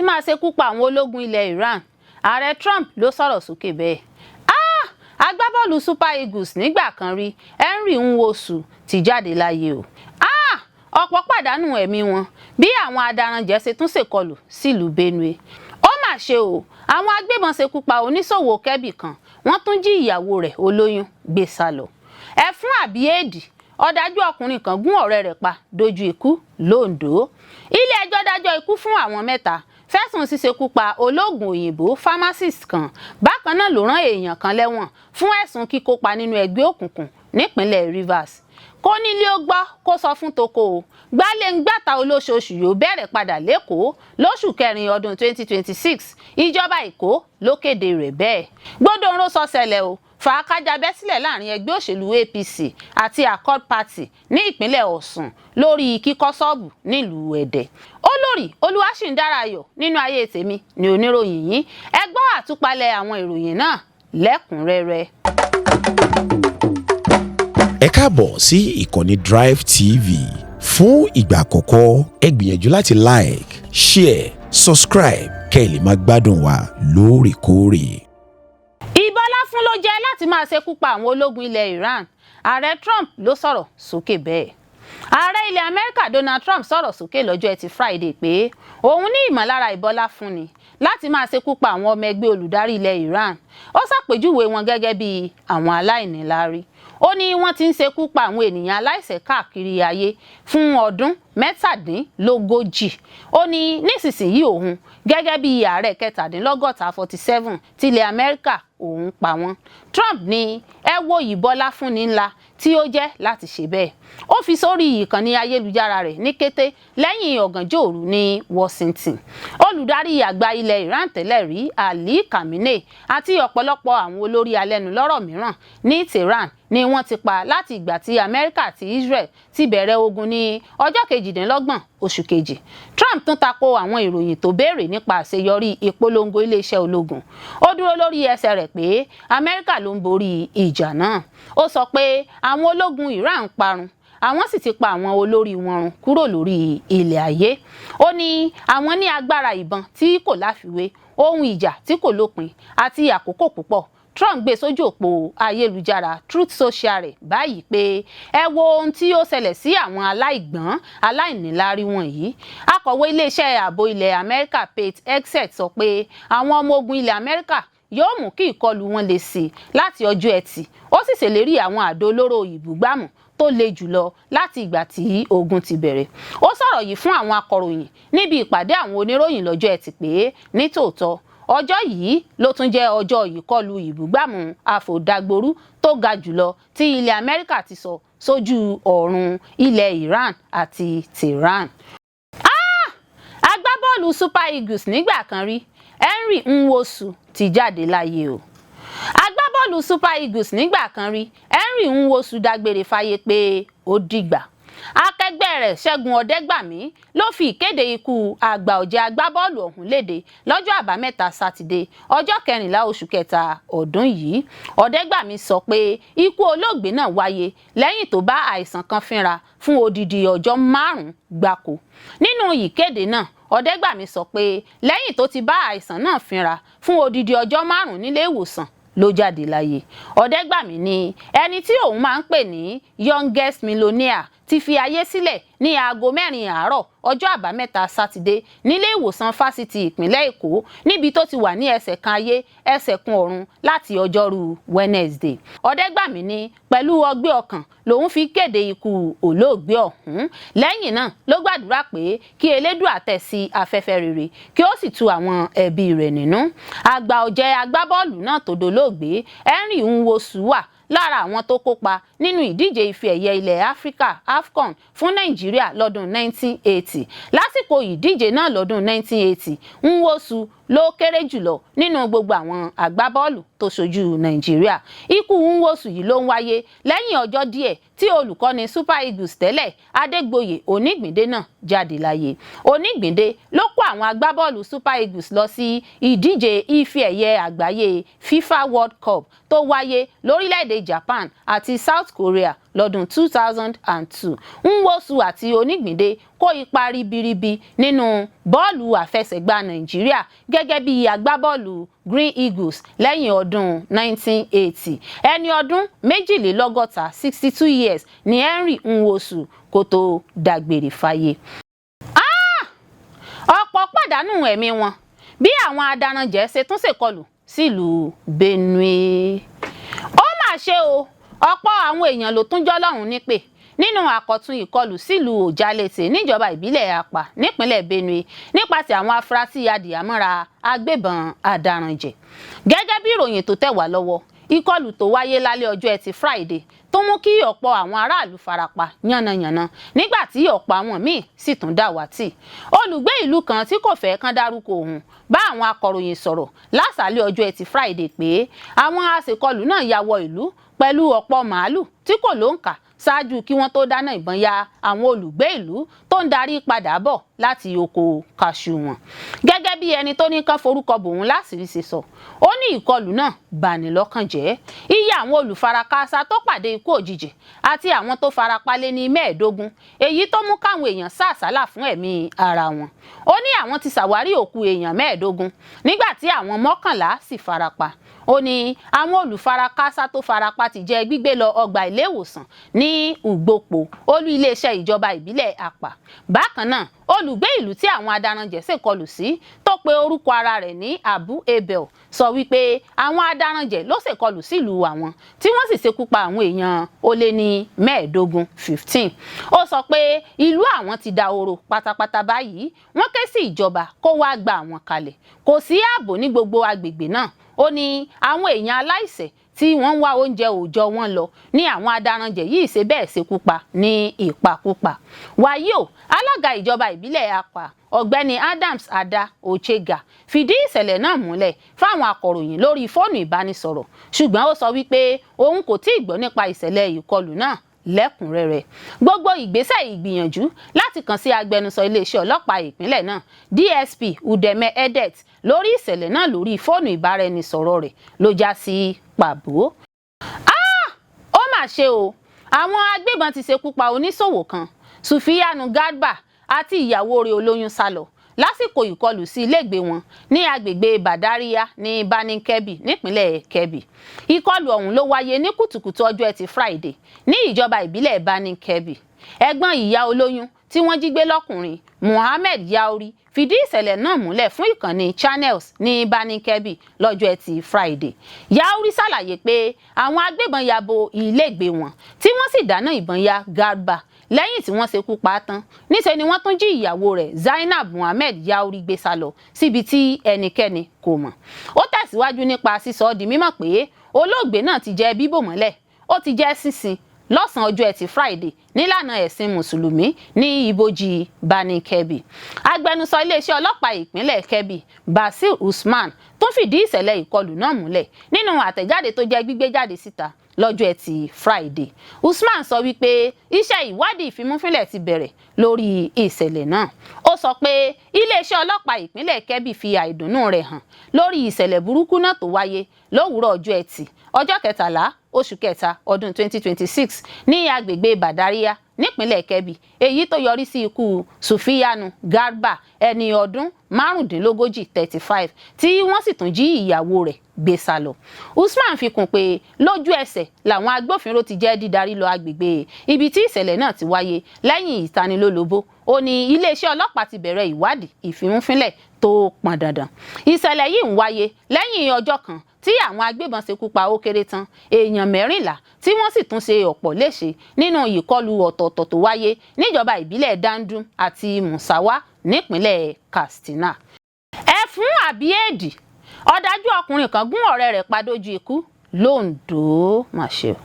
máa ṣekú pa àwọn ológun ilẹ̀ Iran. Ààrẹ Trump ló sọ̀rọ̀ sókè bẹ́ẹ̀. Ah! Agbábọ́ọ̀lù Super Eagles nígbà kan rí, Henry Nwosu, ti jáde láyé o. Ah! Ọ̀pọ̀ pàdánù ẹ̀mí wọn bí àwọn adaranjẹ̀ ṣe tún ṣèkọlù sílùú Benue. Ó mà ṣe o, àwọn agbébọn ṣekú pa oníṣòwò Kẹ́bì kan, wọ́n tún jí ìyàwó rẹ̀ olóyún gbé sá lọ. Ẹfun àbí éèdì? Ọ̀dájú ọkùnrin kan gún ọ̀rẹ́ rẹ̀ pa dojú ikú lóńdó. Ilé ẹjọ́ dájọ́ ikú fún àwọn mẹ́ta fẹ̀sùn ṣíṣekú pa olóògùn òyìnbó pharmacist kan. Bákan náà ló rán èèyàn kan lẹ́wọ̀n fún ẹ̀sùn kíkópa nínú ẹgbẹ́ òkùnkùn nípínlẹ̀ Rivers. Kó nílé ó gbọ́, kó sọ fún toko o, gbálẹ̀-ń-gbàtà olóṣooṣù yóò bẹ̀rẹ̀ padà lẹ́kọ̀ọ́ lóṣù kẹrin ọdún 2026. Ìjọba Èkó ló kéde rẹ̀ bẹ́ẹ̀. Gbódòǹró sọ ṣẹlẹ̀ o, fàákájà bẹ́ sílẹ̀ láàrin ẹgbẹ́ òṣèlú APC àti Accord Party ní ìpínlẹ̀ Ọ̀ṣun lórí kíkọ́ ṣọ́ọ̀bù nílùú Ẹdẹ. Olórí Olúwaṣìndára Ayọ̀ nínú ayé tèmi ní oníròyìn yìí. Ẹ gbọ́ àtúpalẹ̀ àwọn ìròyìn náà lẹ́kùnrẹ́rẹ́. Ẹ káàbọ̀ sí ìkànnì Drive TV. Fún ìgbà àkọ́kọ́, ẹ gbìyànjú láti like, share, subscribe kẹ́ ẹ lè máa gbádùn wa lóòrèkóòrè. Ìbọlá fún ló jẹ́ láti máa ṣekú pa àwọn ológun ilẹ̀ Iran. Ààrẹ Trump ló sọ̀rọ̀ sókè bẹ́ẹ̀. Ààrẹ ilẹ̀ Amẹ́ríkà Donald Trump sọ̀rọ̀ sókè lọ́jọ́ Ẹtì Friday pé òun ní ìmọ̀lára ìbọlá fúnni láti máa ṣekú pa àwọn ọmọ ẹgbẹ́ olùdarí ilẹ̀ Iran. Ó ṣàpèjúwe wọn gẹ́gẹ́ bí àwọn aláìníláárí. Ó ní wọ́n ti ń ṣekú pa àwọn ènìyàn aláìṣẹ̀ káàkiri ayé fún ọdún 37. Ó ní nísinsìnyí, òun gẹ́gẹ́ bí ààrẹ kẹtàdínlọ́gọ́ta, 47, tilẹ̀ Amẹ́ríkà, òun pa wọ́n. Trump ní ẹ wo ìbọlá fúnni ńlá tí ó jẹ́ láti ṣe bẹ́ẹ̀. Ó fi sórí ìkànnì ayélujára rẹ̀ ní kété lẹ́yìn ọ̀gànjọ́ òru ní Washington. Olùdarí àgbà ilẹ̀ Iran tẹ́lẹ̀ rí, Ali Khamenei, àti ọ̀pọ̀lọpọ̀ àwọn olórí alẹ́nulọ́rọ̀ mìíràn ní Tehran ni wọ́n ti pa láti ìgbà tí Amẹ́ríkà àti Israel ti bẹ̀rẹ̀ ogun ní ọjọ́ 28 oṣù kejì. Trump tún tako àwọn ìròyìn tó béèrè nípa àṣeyọrí ìpolongo iléeṣẹ́ ológun. Ó dúró lórí ẹsẹ̀ rẹ̀ pé Amẹ́ríkà ló ń borí ìjà náà. Ó sọ pé àwọn ológun Iran ń parun, àwọn sì ti pa àwọn olórí wọn run kúrò lórí ilẹ̀ ayé. Ó ní àwọn ní agbára ìbọn tí kò láfiwé, ohun ìjà tí kò lópin àti àkókò púpọ̀. Trump gbé sójú òpó ayélujára Truth Social rẹ̀ báyìí pé ẹ wo ohun tí ó ṣẹlẹ̀ sí àwọn aláìgbọ́n, aláìníláárí wọ̀nyí. Akọ̀wé iléeṣẹ́ ààbò ilẹ̀ Amẹ́ríkà Pete Hegseth sọ pé àwọn ọmọ ogun ilẹ̀ Amẹ́ríkà yóò mú kí ìkọlù wọn lè sí láti ọjọ́ Ẹtì. Ó sì ṣèlérí àwọn àdó olóró ìbúgbàmù tó le jùlọ láti ìgbà tí ogun ti bẹ̀rẹ̀. Ó sọ̀rọ̀ yìí fún àwọn akọ̀ròyìn níbi ìpàdé àwọn oníròyìn lọ́jọ́ Ẹtì pé nítòótọ́, ọjọ́ yìí ló tún jẹ́ ọjọ́ ìkọlù ìbúgbàmù àfòdàgbòrú tó ga jùlọ tí ilẹ̀ Amẹ́ríkà ti sọ sójú ọ̀run ilẹ̀ Iran àti Tehran. Ah! Agbábọ́ọ̀lù Super Eagles nígbà kan rí, Henry Nwosu, ti jáde láyé o. Agbábọ́ọ̀lù Super Eagles nígbà kan rí, Henry Nwosu, dágbére fáyé pé ó dìgbà. Akẹgbẹ́ rẹ̀ Ṣẹ́gun Ọ̀dẹ́gbàmí ló fi ìkéde ikú àgbà ọ̀jẹ̀ agbábọ́ọ̀lù ọ̀hún léde lọ́jọ́ Àbámẹ́ta Sátidé, ọjọ́ 14 oṣù kẹta ọdún yìí. Ọ̀dẹ́gbàmí sọ pé ikú olóògbé náà wáyé lẹ́yìn tó bá àìsàn kan fínra fún odidi ọjọ́ 5 gbáko. Nínú ìkéde náà, Ọ̀dẹ́gbàmí sọ pé lẹ́yìn tó ti bá àìsàn náà fínra fún odidi ọjọ́ 5 nílé ìwòsàn ló jáde láyé. Ọ̀dẹ́gbàmí ní ẹni tí òun máa ń pè ní youngest millionaire ti fi ayé sílẹ̀ ní aago 4 àárọ̀ ọjọ́ Àbámẹ́ta Sátidé nílé ìwòsàn Fásitì ìpínlẹ̀ Èkó, níbi tó ti wà ní ẹsẹ̀ kan ayé, ẹsẹ̀ kan ọ̀run láti ọjọ́rú Wednesday. Ọ̀dẹ́gbàmí ní pẹ̀lú ọgbẹ́ ọkàn lòun fi kéde ikú olóògbé ọ̀hún. Lẹ́yìn náà ló gbàdúrà pé kí Elédùà tẹ̀ sí afẹ́fẹ́ rere, kí ó sì tu àwọn ẹbí rẹ̀ nínú. Àgbà ọ̀jẹ̀ agbábọ́ọ̀lù náà tó dolóògbé, Henry Nwosu, wà lára àwọn tó kópa nínú ìdíje ife ẹ̀yẹ ilẹ̀ Áfíríkà, AFCON, fún Nàìjíríà lọ́dún 1980. Lásìkò ìdíje náà lọ́dún 1980, Nwosu ló kéré jùlọ nínú gbogbo àwọn agbábọ́ọ̀lù tó ṣojú Nàìjíríà. Ikú Nwosu yìí ló ń wáyé lẹ́yìn ọjọ́ díẹ̀ tí olùkọ́ni Super Eagles tẹ́lẹ̀, Adégbòye Onígbìndé náà jáde láyé. Onígbìndé ló kó àwọn agbábọ́ọ̀lù Super Eagles lọ sí ìdíje ife ẹ̀yẹ àgbáyé FIFA World Cup tó wáyé lórílẹ̀‐èdè Japan àti South Korea. lọ́dún 2002. Nwosu àti Onígbìndé kó ipa ribiribi nínú bọ́ọ̀lù àfẹsẹ̀gbá Nàìjíríà gẹ́gẹ́ bí agbábọ́ọ̀lù Green Eagles lẹ́yìn ọdún 1980. Ẹni ọdún 62, 62 years, ní Henry Nwosu kó tó dágbére fáyé. Ọ̀pọ̀ pàdánù ẹ̀mí wọn bí àwọn adaranjẹ̀ ṣe tún ṣèkọlù sílùú Benue. Ó mà ṣe o, ọ̀pọ̀ àwọn èèyàn ló tún jọ́lọ́run nípè nínú àkọ̀tun ìkọlù sílùú Ọ̀jálẹ̀tẹ̀ níjọba ìbílẹ̀ Apá nípínlẹ̀ Benue nípasẹ̀ àwọn afurasí adìhámọ́ra agbébọn adaranjẹ̀. Gẹ́gẹ́ bí ìròyìn tó tẹ̀ wá lọ́wọ́, ìkọlù tó wáyé lálẹ́ ọjọ́ Ẹtì Friday tó mú kí ọ̀pọ̀ àwọn aráàlú farapa yánnayànna nígbà tí ọ̀pọ̀ àwọn míì sì tún dàwátì. Olùgbé ìlú kan tí kò fẹ́ kán dárúkọ òun bá àwọn akọ̀ròyìn sọ̀rọ̀ lásàálẹ̀ ọjọ́ Ẹtì Friday pé àwọn aṣèkọlù náà ya wọ ìlú pẹ̀lú ọ̀pọ̀ màálù tí kò lóǹkà ṣáájú kí wọ́n tó dáná ìbọn ya àwọn olùgbé ìlú tó ń darí padà bọ̀ láti oko kaṣú wọn. Gẹ́gẹ́ bí ẹni tó ní kán forúkọ bòun láṣìírí ṣe sọ, ó ní ìkọlù náà bani lọ́kàn jẹ́. Iye àwọn olùfarakásá tó pàdé ikú òjijì àti àwọn tó farapa lé ní 15, èyí tó mú káwọn èèyàn sá àsálà fún ẹ̀mí ara wọn. Ó ní àwọn ti ṣàwárí òkú èèyàn 15 nígbà tí àwọn 11 sì farapa. Ó ní àwọn olùfarakásá tó farapa ti jẹ́ gbígbé lọ ọgbà ilé ìwòsàn ní Ugbopo, olú iléeṣẹ́ ìjọba ìbílẹ̀ Àpà. Bákan náà, olùgbé ìlú tí àwọn adaranjẹ̀ ṣèkọlù sí tó pe orúkọ ara rẹ̀ ní Abu Abel sọ wípé àwọn adaranjẹ̀ ló ṣèkọlù sílùú àwọn tí wọ́n sì ṣekú pa àwọn èèyàn ó lé ní 15, 15. Ó sọ pé ìlú àwọn ti dahoro pátápátá báyìí. Wọ́n ké sí ìjọba kó wá gba àwọn kalẹ̀. Kò sí ààbò ní gbogbo agbègbè náà. Ó ní àwọn èèyàn aláìṣẹ̀ tí wọ́n ń wá oúnjẹ òòjọ́ wọn lọ ní àwọn adaranjẹ̀ yìí ṣe bẹ́ẹ̀ ṣekú pa ní ìpakúpa. Wàyí o, alága ìjọba ìbílẹ̀ Apá, Ọ̀gbẹ́ni Adams Ada Ochega, fìdí ìṣẹ̀lẹ̀ náà múlẹ̀ fáwọn akọ̀ròyìn lórí fóònù ìbánisọ̀rọ̀, ṣùgbọ́n ó sọ wípé òun kò tí ì gbọ́ nípa ìṣẹ̀lẹ̀ ìkọlù náà lẹ́kùnrẹ́rẹ́. Gbogbo ìgbésẹ̀ ìgbìyànjú láti kàn sí agbẹnusọ iléeṣẹ́ ọlọ́pàá ìpínlẹ̀ náà, DSP Udeme Edet, lórí ìṣẹ̀lẹ̀ náà lórí fóònù ìbáraẹnisọ̀rọ̀ rẹ̀ ló já sí pàbó. Ó mà ṣe o, àwọn agbébọn ti ṣekú pa oníṣòwò kan, Sufiyanu Garba, àti ìyàwó rẹ̀ olóyún sálọ lásìkò ìkọlù sí ilégbèé wọn ní agbègbè Badaria ní Birnin Kebbi nípínlẹ̀ Kebbi. Ìkọlù ọ̀hún ló wáyé ní kùtùkùtù ọjọ́ Ẹtì Friday ní ìjọba ìbílẹ̀ Birnin Kebbi. Ẹ̀gbọ́n ìyá olóyún tí wọ́n jí gbé lọ́kùnrin, Muhammed Yauri, fìdí ìṣẹ̀lẹ̀ náà múlẹ̀ fún ìkànnì Channels ní Birnin Kebbi lọ́jọ́ Ẹtì Friday. Yauri ṣàlàyé pé àwọn agbébọn ya bo ilégbèé wọn tí wọ́n sì dáná ìbọn ya Garba. Lẹ́yìn tí wọ́n ṣekú pa á tán, níṣẹ́ ni wọ́n tún jí ìyàwó rẹ̀, Zainab Muhammed Yauri, gbé sá lọ síbi tí ẹnikẹ́ni kò mọ̀. Ó tẹ̀síwájú nípa sísọ ọ́ di mímọ̀ pé olóògbé náà ti jẹ́ bíbò mọ́lẹ̀, ó ti jẹ́ sísin lọ́sàn-án ọjọ́ Ẹtì Friday nílànà ẹ̀sìn Mùsùlùmí ní ibojì Birnin Kebbi. Agbẹnusọ iléeṣẹ́ ọlọ́pàá ìpínlẹ̀ Kebbi, Basir Usman, tún fìdí ìṣẹ̀lẹ̀ ìkọlù náà múlẹ̀ nínú àtẹ̀jáde tó jẹ́ gbígbé jáde síta lọ́jọ́ Ẹtì Friday. Usman sọ wípé iṣẹ́ ìwádìí ìfimúfínlẹ̀ ti bẹ̀rẹ̀ lórí ìṣẹ̀lẹ̀ náà. Ó sọ pé iléeṣẹ́ ọlọ́pàá ìpínlẹ̀ Kebbi fi àìdùnnú rẹ̀ hàn lórí ìṣẹ̀lẹ̀ burúkú náà tó wáyé lówùúrọ̀ ọjọ́ Ẹtì, ọjọ́ 13 oṣù kẹta ọdún 2026 ní agbègbè Badaria nípínlẹ̀ Kebbi, èyí tó yọrí sí ikú Sufiyanu Garba, ẹni ọdún 35, 35, tí wọ́n sì tún jí ìyàwó rẹ̀ gbé sá lọ. Usman fi kún pé lójú ẹsẹ̀ làwọn agbófinró ti jẹ́ dídarí lọ agbègbè ibi tí ìṣẹ̀lẹ̀ náà ti wáyé lẹ́yìn ìtanilólobó. Ó ní iléeṣẹ́ ọlọ́pàá ti bẹ̀rẹ̀ ìwádìí ìfimúfínlẹ̀ tó pọn dandan. Ìṣẹ̀lẹ̀ yìí ń wáyé lẹ́yìn ọjọ́ kan tí àwọn agbébọn ṣekú pa ó kéré tán èèyàn 14, tí wọ́n sì tún ṣe ọ̀pọ̀ léṣe nínú ìkọlù ọ̀tọ̀ọ̀tọ̀ tó wáyé níjọba ìbílẹ̀ Dandum àti Musawa nípínlẹ̀ Katsina. Ẹ̀fún àbí èdì, ọ̀dájú ọkùnrin kan gún ọ̀rẹ́ rẹ̀ pa dójú ikú lóńdó. Mà ṣe o.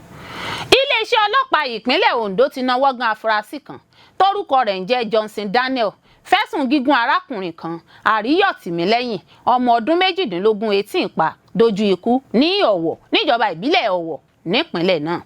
Iléeṣẹ́ ọlọ́pàá ìpínlẹ̀ Ondo ti nawọ́ gan afurasí kan tórúkọ rẹ̀ ń jẹ́ Johnson Daniel fẹ̀sùn gígùn arákùnrin kan, Àríyọ̀ Tìmílẹ́yìn, ọmọ ọdún 18, 18, pa dójú ikú ní Ọ̀wọ̀ níjọba ìbílẹ̀ Ọ̀wọ̀ nípínlẹ̀ náà.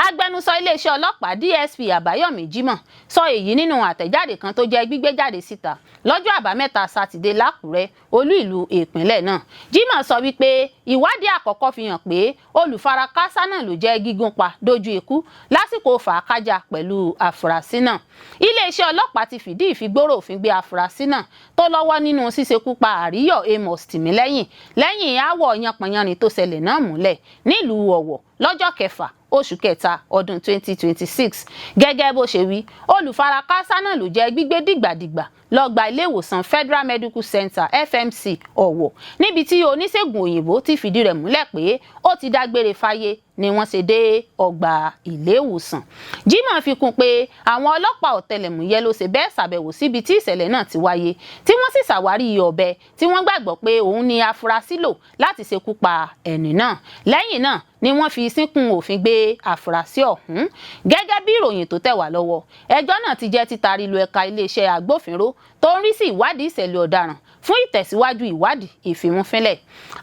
Agbẹnusọ iléeṣẹ́ ọlọ́pàá, DSP Àbáyọ̀mí Jimoh, sọ èyí nínú àtẹ̀jáde kan tó jẹ́ gbígbé jáde síta. Lọ́jọ́ Àbámẹ́ta Sátidé l'Ákùrẹ́, olú ìlú ìpínlẹ̀ náà, Jimoh sọ wípé ìwádìí àkọ́kọ́ fi hàn pé olùfarakásá náà ló jẹ́ gígùn pa dójú ikú lásìkò fàákájà pẹ̀lú àfúrásì náà. Iléeṣẹ́ ọlọ́pàá ti fìdí ìfigbóró òfin gbé àfúrásì náà tó lọ́wọ́ nínú ṣíṣekú pa Àríyọ̀ Amos Tìmílẹ́yìn lẹ́yìn aáwọ̀ yanpanyanrin tó ṣẹlẹ̀ náà múlẹ̀ nílùú Ọ̀wọ̀ lọ́jọ́ 6 oṣù 3 ọdún 2026. Gẹ́gẹ́ bó ṣe wí, olùfarakásá náà ló jẹ́ gbígbé dìgbàdìgbà lọ gba ilé ìwòsàn Federal Medical Center, FMC, Ọ̀wọ̀, níbi tí oníṣègùn òyìnbó ti fìdí rẹ̀ múlẹ̀ pé ó ti dágbére fáyé ni wọ́n ṣe dé ọgbà ilé ìwòsàn. Jimoh fi kún pé àwọn ọlọ́pàá ọ̀tẹlẹ̀múyẹ́ ló ṣe bẹ́ẹ̀ ṣàbẹ̀wò síbi tí ìṣẹ̀lẹ̀ náà ti wáyé, tí wọ́n sì ṣàwárí ọ̀bẹ tí wọ́n gbàgbọ́ pé òun ni afurasí lò láti ṣekú pa ẹni náà. Lẹ́yìn náà ni wọ́n fi sínkún òfin gbé àfúrásì ọ̀hún. Gẹ́gẹ́ bí ìròyìn tó tẹ̀ wá lọ́wọ́, ẹjọ́ náà ti jẹ́ títari lu ẹ̀ka iléeṣẹ́ agbófinró tó ń rí sí ìwádìí ìṣẹ̀lẹ̀ ọ̀daràn fún ìtẹ̀síwájú ìwádìí ìfimúfínlẹ̀.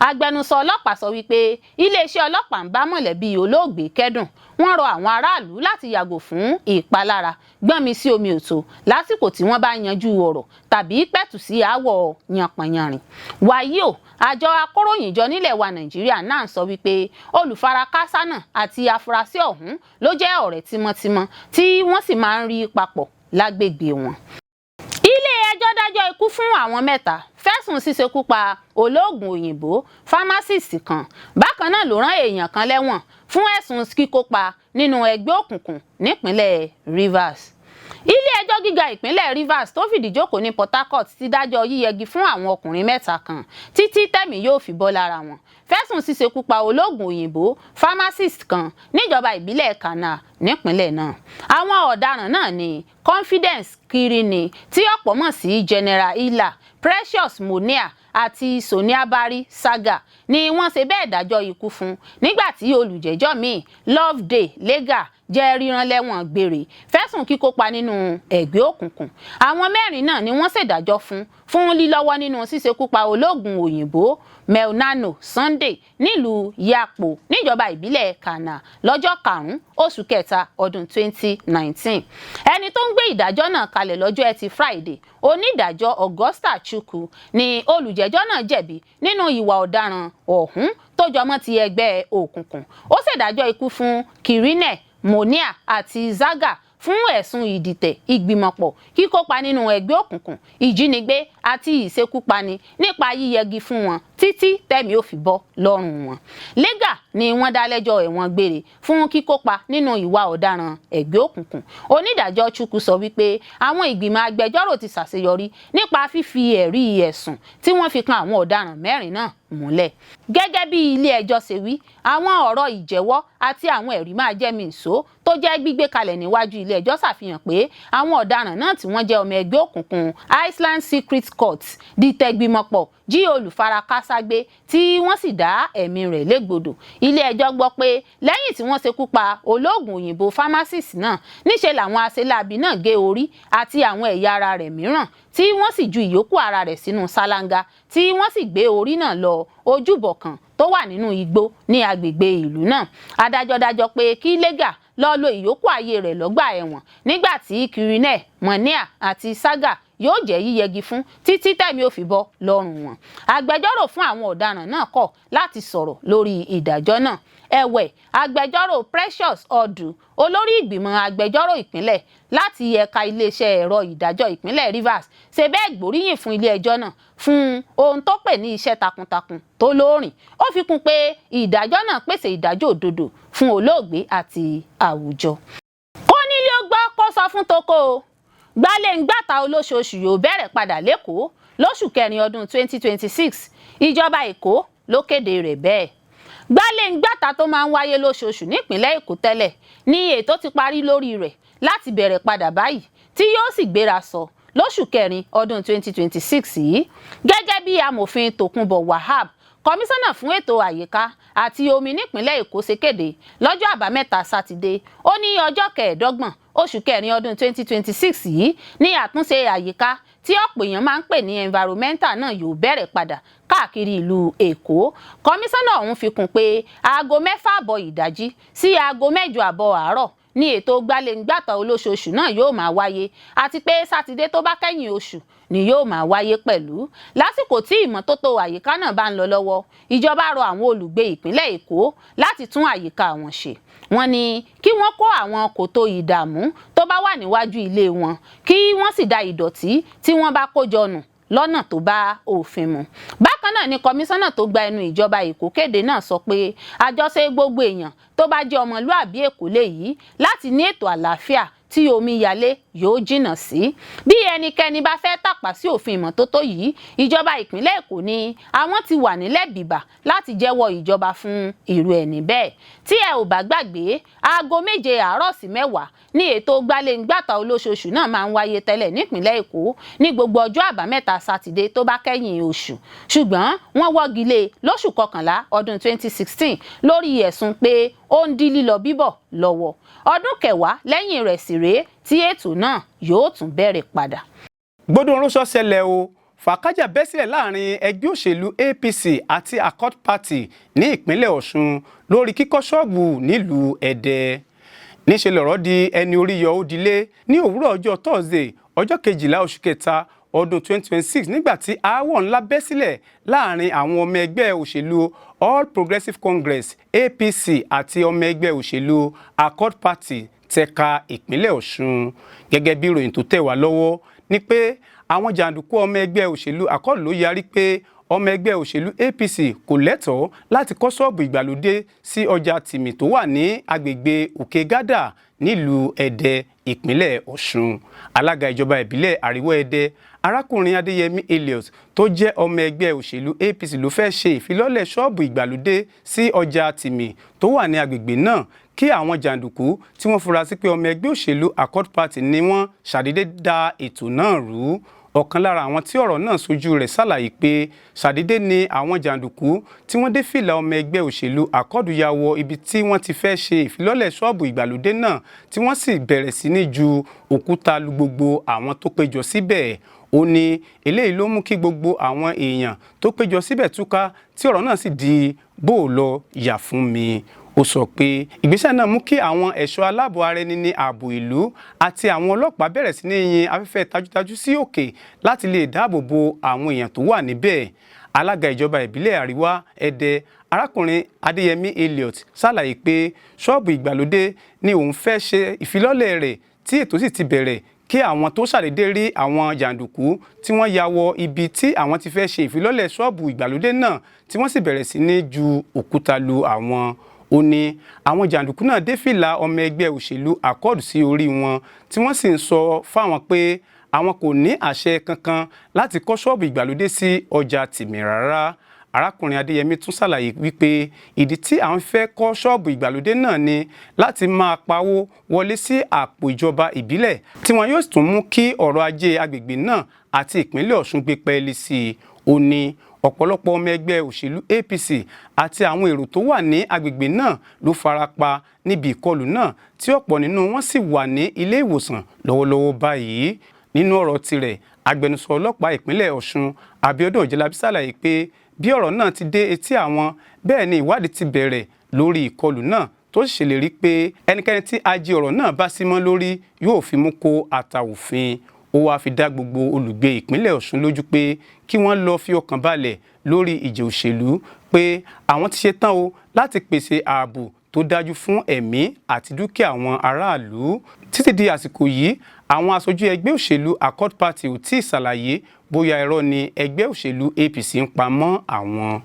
Agbẹnusọ ọlọ́pàá sọ wípé iléeṣẹ́ ọlọ́pàá ń bá mọ̀lẹ́bí olóògbé kẹ́dùn. Wọ́n rọ àwọn aráàlú láti yàgò fún ìpalára, gbọ́nmi sí omi òtó lásìkò tí wọ́n bá yanjú ọ̀rọ̀ tàbí pẹ̀tù sí aáwọ̀ yanpanyanrin. Wàyí o, àjọ akóròyìnjọ nílẹ̀ wa Nàìjíríà náà sọ wípé olùfarakásá náà àti afurasí ọ̀hún ló jẹ́ ọ̀rẹ́ tímọ́tímọ́ tí wọ́n sì máa ń rí papọ̀ lágbègbè wọn. Ilé ẹjọ́ dájọ́ ikú fún àwọn 3 fẹ̀sùn ṣíṣekú pa olóògùn òyìnbó pharmacist kan. Bákan náà ló rán èèyàn kan lẹ́wọ̀n fún ẹ̀sùn kíkópa nínú ẹgbẹ́ òkùnkùn nípínlẹ̀ Rivers. Ilé ẹjọ́ gíga ìpínlẹ̀ Rivers tó fìdí jókòó ní Port Harcourt ti dájọ́ yíyẹgi fún àwọn ọkùnrin 3 kan títí tẹ̀mí yóò fi bọ́ lára wọn fẹ̀sùn ṣíṣekú pa olóògùn òyìnbó pharmacist kan níjọba ìbílẹ̀ Khana nípínlẹ̀ náà. Àwọn ọ̀daràn náà ní Confidence Kirini, tí ọ̀pọ̀ mọ̀ sí General Ila, Precious Monia àti Soniabari Saga ni wọ́n ṣe bẹ́ẹ̀ dájọ́ ikú fún, nígbà tí olùjẹ́jọ́ míì, Loveday Lega, jẹ́ ríran lẹ́wọ̀n gbére fẹ̀sùn kíkópa nínú ẹgbẹ́ òkùnkùn. Àwọn 4 náà ni wọ́n ṣèdájọ́ fún lílọ́wọ́ nínú ṣíṣekú pa olóògùn òyìnbó Melnano Sunday nílùú Yapo níjọba ìbílẹ̀ Khana lọ́jọ́ 5 oṣù 3 ọdún 2019. Ẹni tó ń gbé ìdájọ́ náà kalẹ̀ lọ́jọ́ Ẹtì Friday, onídàájọ́ Augusta Chukwu, ni olùjẹ́jọ́ náà jẹ̀bi nínú ìwà ọ̀daràn ọ̀hún tó jọmọ́ ti ẹgbẹ́ òkùnkùn. Ó ṣèdájọ́ ikú fún Kirine, Monia àti Zaga fún ẹ̀sùn ìdìtẹ̀ ìgbìmọ̀pọ̀, kíkópa nínú ẹgbẹ́ òkùnkùn, ìjínigbé àti ìṣekúpani nípa yíyẹgi fún wọn títí tẹ̀mí ò fi bọ́ lọ́rùn wọn. Lega ni wọ́n dá lẹ́jọ́ ẹ̀wọ̀n gbére fún kíkópa nínú ìwà ọ̀daràn ẹgbẹ́ òkùnkùn. Onídàájọ́ Chukwu sọ wípé àwọn ìgbìmọ̀ agbẹjọ́rò ti ṣàṣeyọrí nípa fífi ẹ̀rí ẹ̀sùn tí wọ́n fi kan àwọn ọ̀daràn 4 náà múlẹ̀. Gẹ́gẹ́ bí ilé ẹjọ́ ṣe wí, àwọn ọ̀rọ̀ ìjẹ́wọ́ àti àwọn ẹ̀rí máa jẹ́ mi ìṣó tó jẹ́ gbígbé kalẹ̀ níwájú ilé ẹjọ́ ṣàfihàn pé àwọn ọ̀daràn náà tí wọ́n jẹ́ ọmọ ẹgbẹ́ òkùnkùn Iceland Secret Court dìtẹ̀gbìmọ̀pọ̀ jí olùfarakásá gbé tí wọ́n sì dá ẹ̀mí rẹ̀ légbodò. Ilé ẹjọ́ gbọ́ pé lẹ́yìn tí wọ́n ṣekú pa olóògùn òyìnbó pharmacist náà, níṣe làwọn aṣeláàbí náà gé orí àti àwọn ẹ̀yà ara rẹ̀ mìíràn, tí wọ́n sì ju ìyókù ara rẹ̀ sínú ṣáláńgá, tí wọ́n sì gbé orí náà lọ ojúbọ kan tó wà nínú igbó ní agbègbè ìlú náà. Adájọ́ dájọ́ pé kí Lega lọ lo ìyókù ayé rẹ̀ lọ́gbà ẹ̀wọ̀n, nígbà tí Kirine, Monia àti Saga yóò jẹ́ yíyẹgi fún títí tẹ̀mí ò fi bọ́ lọ́rùn wọn. Agbẹjọ́rò fún àwọn ọ̀daràn náà kọ̀ láti sọ̀rọ̀ lórí ìdájọ́ náà. Ẹ̀wẹ̀, agbẹjọ́rò Precious Odu, olórí ìgbìmọ̀ agbẹjọ́rò ìpínlẹ̀ láti ẹ̀ka iléeṣẹ́ ẹ̀rọ ìdájọ́ ìpínlẹ̀ Rivers, ṣe bẹ́ẹ̀ gbóríyìn fún ilé ẹjọ́ náà fún ohun tó pè ní iṣẹ́ takuntakun tó lóòrìn. Ó fi kún pé ìdájọ́ náà pèsè ìdájọ́ òdodo fún olóògbé àti àwùjọ. Kó nílé ó gbọ́ kó sọ fún toko o, gbalẹ̀-ń-gbàtà olóṣooṣù yóò bẹ̀rẹ̀ padà l'Ékòó lóṣù 4 ọdún 2026. Ìjọba Èkó ló kéde rẹ̀ bẹ́ẹ̀. Gbalẹ̀-ń-gbàtà tó máa ń wáyé lóṣooṣù nípìnlẹ̀ Èkó tẹ́lẹ̀ ní ètò ti parí lórí rẹ̀ láti bẹ̀rẹ̀ padà báyìí, tí yóò sì gbéra sọ lóṣù 4 ọdún 2026 yìí. Gẹ́gẹ́ bí amòfin Tòkunbọ̀ Wahab, kọmíṣánná fún ètò àyíká àti omi nípìnlẹ̀ Èkó, ṣe kéde lọ́jọ́ Àbámẹ́ta Sátidé, ó ní ọjọ́ 25 oṣù 4 ọdún 2026 yìí ní àtúnṣe àyíká tí ọ̀pọ̀ èèyàn máa ń pè ní environmental náà yóò bẹ̀rẹ̀ padà káàkiri ìlú Èkó. Kọmíṣánná ọ̀hún fi kún pé aago 6:30 ìdájí sí aago 8:30 àárọ̀ ní ètò gbaléǹgbàtà olóṣooṣù náà yóò máa wáyé, àti pé Sátidé tó bá kẹ́yìn oṣù ni yóò máa wáyé pẹ̀lú. Lásìkò tí ìmọ́tótó àyíká náà bá ń lọ lọ́wọ́, ìjọba rọ àwọn olùgbé ìpínlẹ̀ Èkó láti tún àyíká wọn ṣe. Wọ́n ní kí wọ́n kó àwọn kòtò ìdààmú tó bá wà níwájú ilé wọn, kí wọ́n sì da ìdọ̀tí tí wọ́n bá kó jọ nù lọ́nà tó bá òfin mu. Bákan náà ni kọmíṣánná tó gba ẹnu ìjọba Èkó kéde náà sọ pé àjọṣe gbogbo èèyàn tó bá jẹ́ ọmọlúàbí Èkó léyìí láti ní ètò àlàáfíà tí omi yalé yóò jìnnà sí. Bí ẹnikẹ́ni bá fẹ́ tàpá sí òfin ìmọ́tótó yìí, ìjọba ìpínlẹ̀ Èkó ní àwọn ti wà nílẹ̀ bìbà láti jẹ́wọ́ ìjọba fún irú ẹni bẹ́ẹ̀. Tí ẹ ò bá gbàgbé, aago 7 àárọ̀ sí 10 ní ètò gbaléǹgbàtà olóṣooṣù náà máa ń wáyé tẹ́lẹ̀ nípìnlẹ̀ Èkó ní gbogbo ọjọ́ Àbámẹ́ta Sátidé tó bá kẹ́yìn oṣù, ṣùgbọ́n wọ́n wọ́gi lé lóṣù kọkànlá ọdún 2016 lórí ẹ̀sùn pé ó ń dí lílọ bíbọ̀ lọ́wọ́. Ọdún 10 lẹ́yìn rẹ̀ sì rèé tí ètò náà yóò tún bẹ̀rẹ̀ padà. Gbódò ránṣọ ṣẹlẹ̀ o, fàákájà bẹ́ sílẹ̀ láàrin ẹgbẹ́ òṣèlú APC àti Accord Party ní ìpínlẹ̀ Ọ̀ṣun lórí kíkọ́ ṣọ́ọ̀bù nílùú Ẹdẹ. Níṣẹ́ lọ̀rọ̀ di ẹni orí yọ ó dilé ní òwúrọ̀ ọjọ́ Thursday, ọjọ́ 12 oṣù kẹta ọdún 2026, nígbà tí aáwọ̀ ńlá bẹ́ sílẹ̀ láàrin àwọn ọmọ ẹgbẹ́ òṣèlú All Progressives Congress, APC, àti ọmọ ẹgbẹ́ òṣèlú Accord Party tẹ̀ka ìpínlẹ̀ Ọ̀ṣun. Gẹ́gẹ́ bí ìròyìn tó tẹ̀ wá lọ́wọ́ ni pé àwọn jàǹdùkú ọmọ ẹgbẹ́ òṣèlú Accord ló yarí pé ọmọ ẹgbẹ́ òṣèlú APC kò lẹ́tọ̀ọ́ láti kọ́ ṣọ́ọ̀bù ìgbàlódé sí ọjà Tìmì tó wà ní agbègbè Òkè Gádà nílùú Ẹdẹ, ìpínlẹ̀ Ọ̀ṣun. Alága ìjọba ìbílẹ̀ Àríwá Ẹdẹ, arákùnrin Adéyẹmí Elliot, tó jẹ́ ọmọ ẹgbẹ́ òṣèlú APC, ló fẹ́ ṣe ìfilọ́lẹ̀ ṣọ́ọ̀bù ìgbàlódé sí ọjà Tìmì tó wà ní agbègbè náà kí àwọn jàǹdùkú tí wọ́n fura sí pé ọmọ ẹgbẹ́ òṣèlú Accord Party ni wọ́n ṣàdédé da ètò náà rú. Ọ̀kan lára àwọn tí ọ̀rọ̀ náà sojú rẹ̀ ṣàlàyé pé ṣàdédé ni àwọn jàǹdùkú tí wọ́n dé fìlà ọmọ ẹgbẹ́ òṣèlú Accord ya wọ ibi tí wọ́n ti fẹ́ ṣe ìfilọ́lẹ̀ ṣọ́ọ̀bù ìgbàlódé náà, tí wọ́n sì bẹ̀rẹ̀ sí ní ju òkúta lu gbogbo àwọn tó péjọ síbẹ̀. Ó ní eléyìí ló mú kí gbogbo àwọn èèyàn tó péjọ síbẹ̀ túká, tí ọ̀rọ̀ náà sì di bó lọ yà fún mi. Ó sọ pé ìgbésẹ̀ náà mú kí àwọn ẹ̀ṣọ́ aláàbò ara ẹni ní ààbò ìlú àti àwọn ọlọ́pàá bẹ̀rẹ̀ sí ní yin afẹ́fẹ́ tajútajú sí òkè láti lè dáàbò bo àwọn èèyàn tó wà níbẹ̀. Alága ìjọba ìbílẹ̀ Àríwá Ẹdẹ, arákùnrin Adéyẹmí Elliot, ṣàlàyé pé ṣọ́ọ̀bù ìgbàlódé ni òun fẹ́ ṣe ìfilọ́lẹ̀ rẹ̀, tí ètò sì ti bẹ̀rẹ̀, kí àwọn tó ṣàdédé rí àwọn jàǹdùkú tí wọ́n ya wọ ibi tí àwọn ti fẹ́ ṣe ìfilọ́lẹ̀ ṣọ́ọ̀bù ìgbàlódé náà, tí wọ́n sì bẹ̀rẹ̀ sí ní ju òkúta lu àwọn. Ó ní àwọn jàǹdùkú náà dé fìlà ọmọ ẹgbẹ́ òṣèlú Accord sí orí wọn, tí wọ́n sì ń sọ fáwọn pé àwọn kò ní àṣẹ kankan láti kọ́ ṣọ́ọ̀bù ìgbàlódé sí ọjà Tìmì rárá. Arákùnrin Adéyẹmí tún ṣàlàyé wípé ìdí tí àwọn fẹ́ kọ́ ṣọ́ọ̀bù ìgbàlódé náà ni láti máa pawó wọlé sí àpò ìjọba ìbílẹ̀, tí wọn yóò tún mú kí ọrọ̀ ajé agbègbè náà àti ìpínlẹ̀ Ọ̀ṣun gbé pẹ́ẹ́lí sí i. Ó ní ọ̀pọ̀lọpọ̀ ọmọ ẹgbẹ́ òṣèlú APC àti àwọn èrò tó wà ní agbègbè náà ló fara pa níbi ìkọlù náà, tí ọ̀pọ̀ nínú wọn sì wà ní ilé ìwòsàn lọ́wọ́lọ́wọ́ báyìí. Nínú ọ̀rọ̀ tirẹ̀, agbẹnusọ ọlọ́pàá ìpínlẹ̀ Ọ̀ṣun, Abíọ́dún Ọ̀jẹ̀lábí, ṣàlàyé pé bí ọ̀rọ̀ náà ti dé etí àwọn, bẹ́ẹ̀ ni ìwádìí ti bẹ̀rẹ̀ lórí ìkọlù náà, tó sì ṣèlérí pé ẹnikẹ́ni tí ajé ọ̀rọ̀ náà bá sí mọ́ lórí yóò fi mú kó ata òfin. Ó wáá fi dá gbogbo olùgbé ìpínlẹ̀ Ọ̀ṣun lójú pé kí wọ́n lọ́ọ́ fi ọkàn balẹ̀ lórí ìjà òṣèlú, pé àwọn ti ṣetán o láti pèsè ààbò tó dájú fún ẹ̀mí àti dúkìá àwọn aráàlú. Títí di àsìkò yìí, àwọn aṣojú ẹgbẹ́ òṣèlú Accord Party ò tí ì ṣàlàyé bóyá irọ́ ni ẹgbẹ́ òṣèlú APC ń pa mọ́ àwọn.